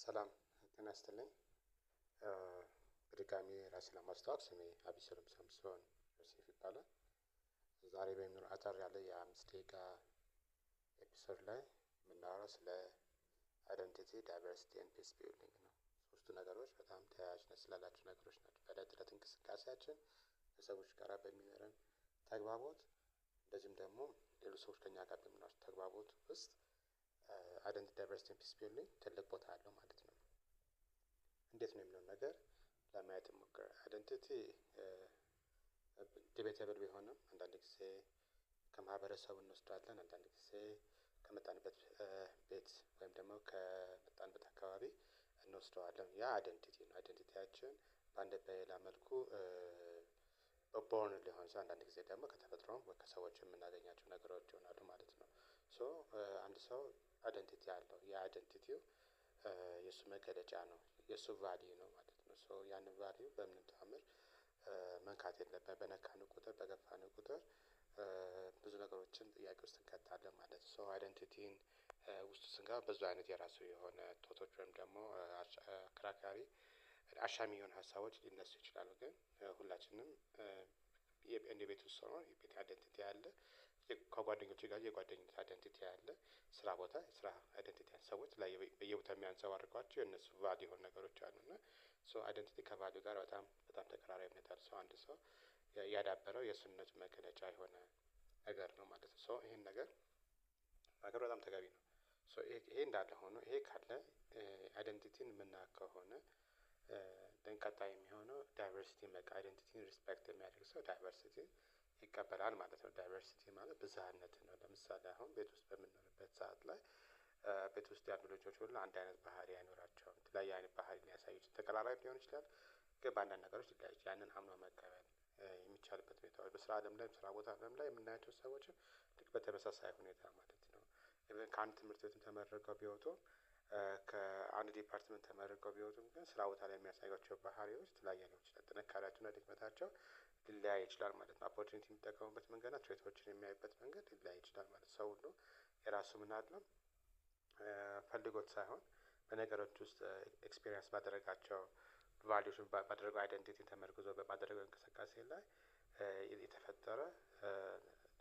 ሰላም ጤና ይስጥልኝ። በድጋሚ ራሴን ለማስተዋወቅ ስሜ አቢሰሎም ሳምሶን ዮሴፍ ይባላል። ዛሬ በሚኖር አጠር ያለ የ5 ደቂቃ episode ላይ የምናወራው ስለ identity፣ diversity and peace building ነው። ሶስቱ ነገሮች በጣም ተያያዥነት ስላላቸው ነገሮች ናቸው። በእለት ተእለት እንቅስቃሴያችን ከሰዎች ጋር በሚኖረን ተግባቦት፣ እንደዚሁም ደግሞ ሌሎች ሰዎች ከእኛ ጋር በሚኖራቸው ተግባቦት ውስጥ identity፣ diversity and peace building ትልቅ ቦታ አለው ማለት ነው። እንዴት ነው የሚለውን ነገር ለማየት እንሞክር። Identity debatable ቢሆንም አንዳንድ ጊዜ ከማህበረሰቡ እንወስዳለን፣ አንዳንድ ጊዜ ከመጣንበት ቤት ወይም ደግሞ ከመጣንበት አካባቢ እንወስደዋለን። ያ identity ነው። Identity ያችን በአንድ በሌላ መልኩ born ሊሆን ይችላል። አንዳንድ ጊዜ ደግሞ ከተፈጥሮም ከሰዎች የምናገኛቸው ነገሮች ይሆናሉ ማለት ነው። So አንድ ሰው identity አለው። ያ identity ው የእሱ መገለጫ ነው፣ የእሱ value ነው ማለት ነው። So ያንን value በምንም ተአምር መንካት የለብንም። በነካነው ቁጥር፣ በገፋነው ቁጥር ብዙ ነገሮችን ጥያቄ ውስጥ እንከታለን ማለት ነው። So identity ን ውስጡ ስንገባ ብዙ አይነት የራሱ የሆነ ቶቶች ወይም ደግሞ አከራካሪ፣ አሻሚ የሆኑ ሀሳቦች ሊነሱ ይችላሉ። ግን ሁላችንም እንደ ቤት ውስጥ ሆኖ የቤት identity አለ። ከጓደኞቼ ጋር የጓደኝነት identity አለ። ስራ ቦታ የስራ identity፣ ሰዎች ላይ በየቦታው የሚያንፀባርቋቸው የእነሱ value የሆኑ ነገሮች አሉ። እና so identity ከ value ጋር በጣም በጣም ተቀራራቢነት አለው። ሰው አንድ ሰው ያዳበረው የእሱነቱ መገለጫ የሆነ ነገር ነው ማለት ነው። So ይሄን ነገር ማክበር በጣም ተገቢ ነው። So ይሄ እንዳለ ሆኖ፣ ይሄ ካለ፣ identity ን የምናውቅ ከሆነ then ቀጣይ የሚሆነው diversity። በቃ identity ን respect የሚያደርግ ሰው diversity ይቀበላል ማለት ነው። Diversity ማለት ብዝሃነት ነው። ለምሳሌ አሁን ቤት ውስጥ በምንኖርበት ሰዓት ላይ ቤት ውስጥ ያሉ ልጆች ሁሉ አንድ አይነት ባህሪ አይኖራቸውም። የተለያየ አይነት ባህሪ ሊያሳዩ ይችላል። ተቀራራቢ ሊሆን ይችላል፣ ግን በአንዳንድ ነገሮች ሊለያዩ፣ ያንን አምኖ መቀበል የሚቻልበት ሁኔታዎች በስራ አለም ላይ፣ ስራ ቦታ አለም ላይ የምናያቸው ሰዎችም ልክ በተመሳሳይ ሁኔታ ማለት ነው። Even ከአንድ ትምህርት ቤትም ተመርቀው ቢወጡ፣ ከአንድ department ተመርቀው ቢወጡም ግን ስራ ቦታ ላይ የሚያሳዩዋቸው ባህሪዎች የተለያየ ሊሆን ይችላል። ጥንካሬያቸውና ድክመታቸው ሊለያይ ይችላል ማለት ነው። Opportunity የሚጠቀሙበት መንገድ እና threat ኦችን የሚያዩበት መንገድ ሊለያይ ይችላል ማለት ነው። ሰው ሁሉ የራሱ ምን አለው፣ ፈልጎት ሳይሆን በነገሮች ውስጥ experience ባደረጋቸው value ዎች፣ ባደረገው identity ተመርኩዞ ባደረገው እንቅስቃሴ ላይ የተፈጠረ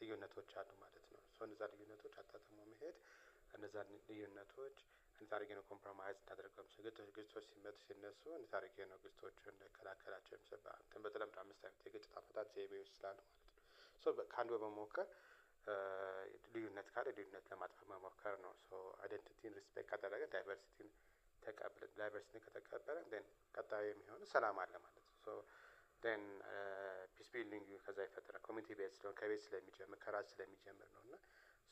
ልዩነቶች አሉ ማለት ነው። So እነዛ ልዩነቶች አጣጥሞ መሄድ፣ እነዛን ልዩነቶች እንዴት አድርጌ ነው compromise እንዳደርገው፣ ግጭቶች ሲመጡ ሲነሱ እንዴት አድርጌ ነው ግጭቶቹን ልከላከላቸው የምችለው፣ በተለምዶ አምስት አይነት የግጭት አፈታት ዘይቤዎች ስላሉ ማለት ነው። So ከአንዱ በመሞከር ልዩነት ካለ ልዩነት ለማጥፋት መሞከር ነው። So identity ን respect ካደረገ diversity ን ተቀብለን፣ diversity ን ከተቀበለ then ቀጣዩ የሚሆነው ሰላም አለ ማለት ነው። So then peace building ከዛ ይፈጠራል። Community base ስለሆነ፣ ከቤት ስለሚጀምር፣ ከራስ ስለሚጀምር ነው። እና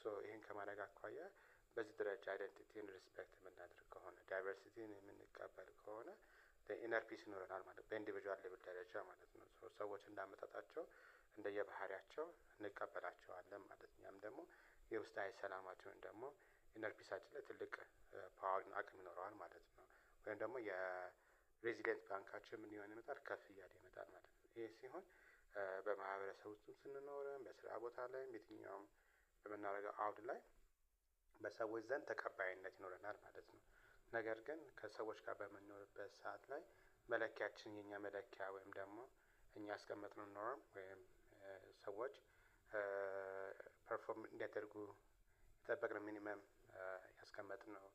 so ይሄን ከማድረግ አኳያ በዚህ ደረጃ identity ን respect የምናደርግ ከሆነ፣ diversity ን የምንቀበል ከሆነ inner peace ይኖረናል ማለት በ individual level ደረጃ ማለት ነው። So ሰዎች እንዳመጣጣቸው፣ እንደየባህሪያቸው እንቀበላቸዋለን ማለት ነው። ያም ደግሞ የውስጣዊ ሰላማችን ወይም ደግሞ inner peace ኣችን ላይ ትልቅ power፣ አቅም ይኖረዋል ማለት ነው። ወይም ደግሞ የ resilient ባንካችን ምን እየሆነ ይመጣል? ከፍ እያለ ይመጣል ማለት ነው። ይሄ ሲሆን በማህበረሰብ ውስጥም ስንኖርም፣ በስራ ቦታ ላይም፣ የትኛውም በምናደርገው አውድ ላይ በሰዎች ዘንድ ተቀባይነት ይኖረናል ማለት ነው። ነገር ግን ከሰዎች ጋር በምንኖርበት ሰዓት ላይ መለኪያችን፣ የኛ መለኪያ ወይም ደግሞ እኛ ያስቀመጥነው norm ወይም ሰዎች perform እንዲያደርጉ የጠበቅነው minimum ያስቀመጥነው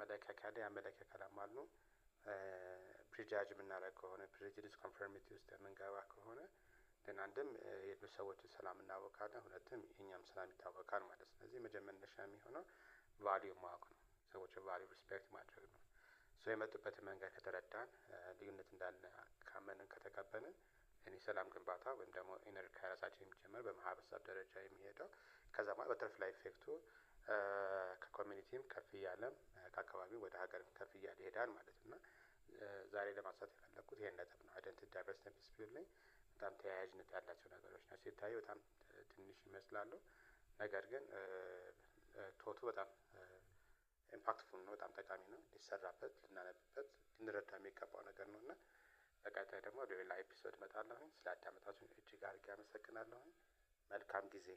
መለኪያ ካለ፣ ያ መለኪያ ካላሟሉ prejudge የምናደርግ ከሆነ፣ prejudice conformity ውስጥ የምንገባ ከሆነ ግን አንድም የሌሎች ሰዎችን ሰላም እናውካለን፣ ሁለትም የኛም ሰላም ይታወካል ማለት ነው። ስለዚህ መጀመሪያ መነሻ የሚሆነው value ማወቅ ነው። ሰዎችን value respect ማድረግ ነው። So የመጡበትን መንገድ ከተረዳን፣ ልዩነት እንዳለ ካመንን፣ ከተቀበልን እኔ ሰላም ግንባታ ወይም ደግሞ inner ከራሳችን የሚጀመር በማህበረሰብ ደረጃ የሚሄደው ከዛ በኋላ butterfly effect ኡ ከ community ም ከፍ እያለም ከአካባቢው ወደ ሀገርም ከፍ እያለ ይሄዳል ማለት ነው። እና ዛሬ ለማንሳት የፈለኩት ይሄን ነጥብ ነው። Identity፣ diversity፣ peace building በጣም ተያያዥነት ያላቸው ነገሮች ናቸው። ሲታዩ በጣም ትንሽ ይመስላሉ። ነገር ግን ቶቱ በጣም impactful ነው፣ በጣም ጠቃሚ ነው። ሊሰራበት፣ ልናነብበት፣ ልንረዳ የሚገባው ነገር ነው። እና በቀጣይ ደግሞ ሌላ episode እመጣለሁኝ። ስላዳመጣችሁኝ እጅግ አድርጌ አመሰግናለሁኝ። መልካም ጊዜ።